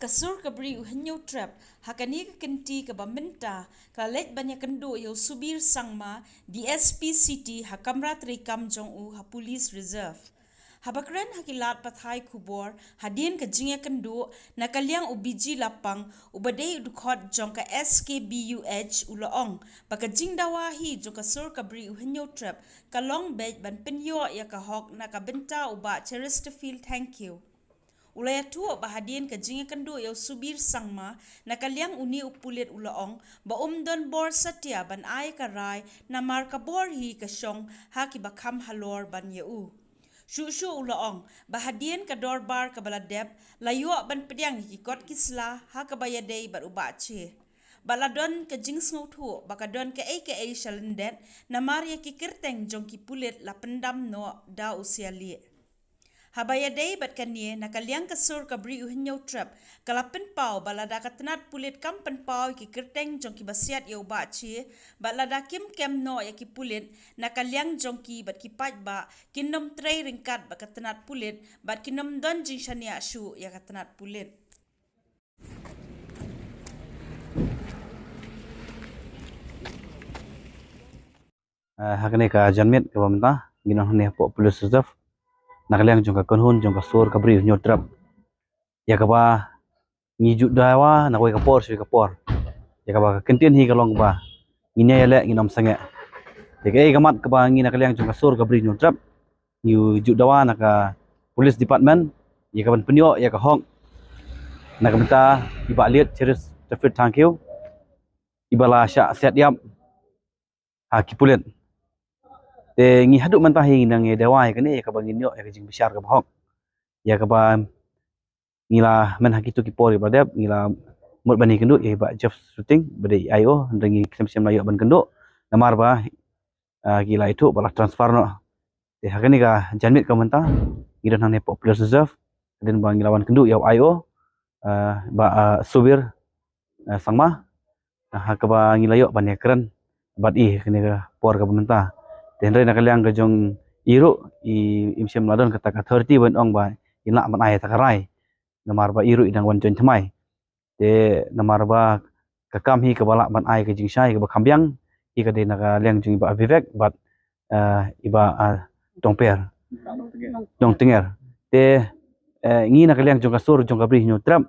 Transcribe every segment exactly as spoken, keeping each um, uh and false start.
Ka sur ka bri u Hynñiewtrep, ha kane ka kynti kaba mynta, ka la leit ban ïakynduh ïa u Subir Sangma, D S P City, ha kamra treikam jong u ha Police Reserve. Haba kren ha ki lad pathai khubor hadien ka jingïakynduh, na ka liang u B G Lapang, uba dei u dkhot jong ka S K B U H, u la ong ba ka jingdawa hi jong ka sur ka bri u Hynñiewtrep ka long beit ban pynïoh ïa ka hok na ka bynta u Bah Chesterfield Thangkhiew. U la ïathuh ba hadien ka jingïakynduh ïa u Subir Sangma, na ka liang une u pulit u la ong ba um don bor satia ban ai ka rai, namar ka bor hi ka shong ha kiba kham halor ban ïa u. Shuh shuh u la ong ba hadien ka dorbar kaba la dep, la ïoh ban pdiang ïa ki kot ki sla ha kaba ïadei bad u Bah Che. Bad la don ka jingsngewthuh ba ka don kaei kaei sha lyndet, namar ïa ki kyrteng jong ki pulit la pyndam noh da u Sialieh. Haba ïadei bad kane, na ka liang ka sur ka bri u Hynñiewtrep, ka la pynpaw ba lada ka tnat pulit kam pynpaw ïa ki kyrteng jong kiba siat ïa u Bah Che, bad lada kim kem noh ïa ki pulit, na ka liang jong ki bad ki paidbah, kin ym trei ryngkat bad ka tnat pulit, bad kin ym don jingshaniah shuh ïa ka tnat pulit. Eh, ha kane ka janmiet kaba mynta, ngi nong hangne hapoh Police Reserve, na ka liang jong ka kynhun jong ka sur ka bri u Hynñiewtrep, ïa kaba ngi ju dawa na kawei ka por sha kawei ka por. Ïa kaba ka kyntien hi ka long ba ngin ïa ïaleh, ngin ym sangeh. Te kaei ka mat kaba ngi na ka liang jong ka sur ka bri u Hynñiewtrep ngi ju dawa na ka Police Department ïa ka ban pynïoh ïa ka hok na ka bynta i Bah Liet Chesterfield Thangkhiew, iba la shah siat ïap ha ki pulit. Te ngi haduh mynta hi ngi nang ïa dawa ïa kane, ïa kaba ngin ïoh ïa ka jingbishar kaba hok, ïa kaba ngi la myn ha kito ki por kiba la dep, ngi la mut ban ïakynduh ïa i Bah Jeff Suting, ba dei i I O, hynrei ngi khlem shym la ïoh ban kynduh namar ba, ah, ki la ïathuh ba la transfer noh. Te ha kane ka janmiet kaba mynta, ngi don hangne hapoh Police Reserve, hadien ba ngi la wan kynduh ïa u I O, ah, Bah, ah, Subir, ah, Sangma, ah, ha kaba ngi la ïoh ban ïakren bad i ha kane ka por kaba mynta. Te hynrei na ka liang ka jong i ruh, i, im shym la don kata ka authority ban ong ba in lah ban ai kata ka rai, namar ba i ruh i dang wan join thymmai. Te namar ba ka kam hi kaba lah ban ai ka jingshai kaba kham biang, hi ka dei na ka liang jong i Bah Vivek bad, eh, i Bah, eh, Tongper, Nongtnger. Te, eh, ngi na ka liang jong ka sur jong ka bri u Hynñiewtrep,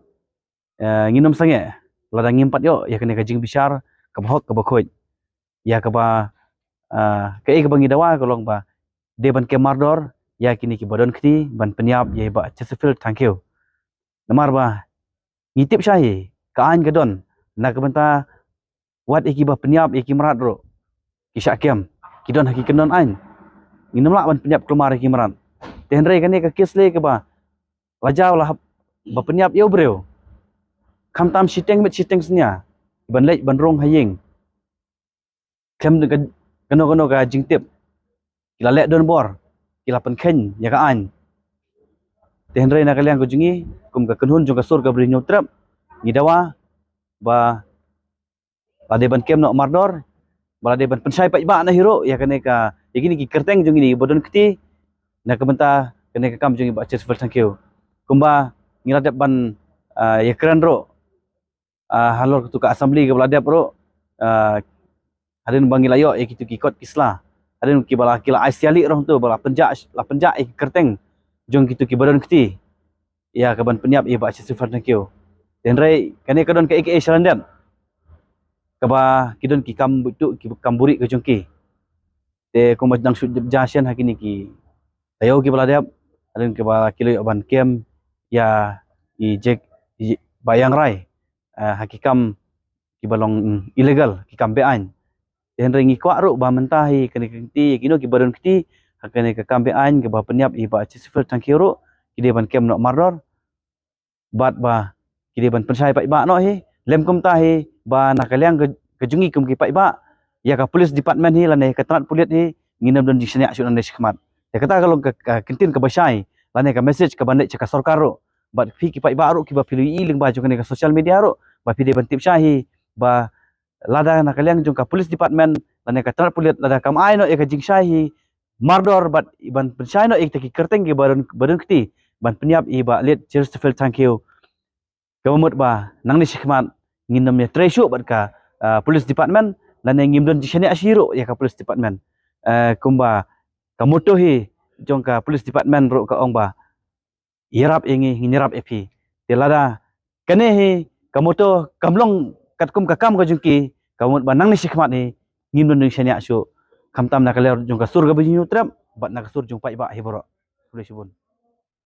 eh, ngin ym sangeh lada ngim pat ïoh ïa kane ka jingbishar kaba hok kaba khuid. Ïa kaba, eh, kaei kaba ngi dawa ka long ba dei ban kem mardor ïa kine kiba don kti ban pynïap ïa i Bah Chesterfield Thangkhiew. Namar ba ngi tip shai hi, ka aiñ ka don na ka bynta wat ïa kiba pynïap ïa ki mrad ruh, ki shah kem, ki don ha ki kyndon aiñ. Ngin ym lah ban pynïap kulmar ïa ki mrad. Te hynrei kane ka case lei kaba la jaw la hap ba pynïap ïa u briew, khamtam shiteng miet shiteng synñia, ban leit ban rung ha ïing khlem da ka, kano kano ka jingtip. Ki la leh donbor, ki la pynkheiñ ïa ka aiñ. Te hynrei na ka liang ka jong ngi kum ka kynhun jong ka sur ka bri u Hynñiewtrep, ngi dawa ba la dei ban kem noh mardor, ba la dei ban pynshai paidbah na hi ruh ïa kane ka, ïa kine ki kyrteng jong kine kiba don kti na ka bynta kane ka kam jong i Bah Chesterfield Thangkhiew. Kumba ngi la dep ban, ah, ïakren ruh, ah, halor katu ka assembly kaba la dep ruh, ah, hadien ba ngi la ïoh ïa kitu ki kot ki sla, hadien kiba la, ki la ai sialieh ruh tu, ba la pynjah, la pynjah ïa ki kyrteng jong kitu kiba don kti ïa ka ban pynïap ïa i Bah Chesterfield Thangkhiew. Te hynrei kane ka don kaei kaei sha lyndet kaba ki don ki kam buit tuh, ki kam buhrieh ka jong ki. Te kumba dang shu dep jia shen ha kine ki taïew kiba la dep, hadien kiba ki la ïoh ban kem ïa i Jack, i Bah Ïangrai, eh, ha ki kam kiba long, mm, illegal, ki kam be-aiñ. Te hynrei ngi kwah ruh ba mynta hi kane ka kti, kino kiba don kti ha kane ka kam be-aiñ kaba pynïap ïa i Bah Chesterfield Thangkhiew ruh, ki dei ban kem noh mardor bad ba ki dei ban pynshai paidbah noh hi. Lym kumta hi ba na ka liang ka, ka jong ngi kum ki paidbah, ïa ka police department hi lane ka tnat pulit hi, ngin ym don jingshaniah shuh nangne shakhmat. Te kata ka long ka, ka kyntien kaba shai lane ka message kaban leit sha ka sorkar ruh, bad phi ki paidbah ruh kiba phi la ïohi lyngba jong kane ka social media ruh, ba phi dei ban tip shai hi ba lada na ka liang jong ka police department lane ka tnat pulit, lada kam ai noh ïa ka jingshai hi mardor bad ban pynshai noh ïa kita ki kyrteng kiba don, ba don kti ban pynïap ïa i Bah Liet Chesterfield Thangkhiew, Kaba mut ba nangne shakhmat ngin nym ïatrei shuh bad ka, ah, police department, lane ngim don jingshaniah shuh ruh ïa ka police department. Eh, kumba ka motto hi jong ka police department ruh ka ong ba, ïarap ïa ngi, ngin ïarap ïa phi. Te lada kane hi ka motto kam long katkum ka kam ka jong ki, kaba mut ba nangne shakhmat hi ngim don jingshaniah shuh, khamtam na ka liang jong ka sur kaba jingïatreilang bad na ka sur jong paidbah hi baroh. Khublei shibun.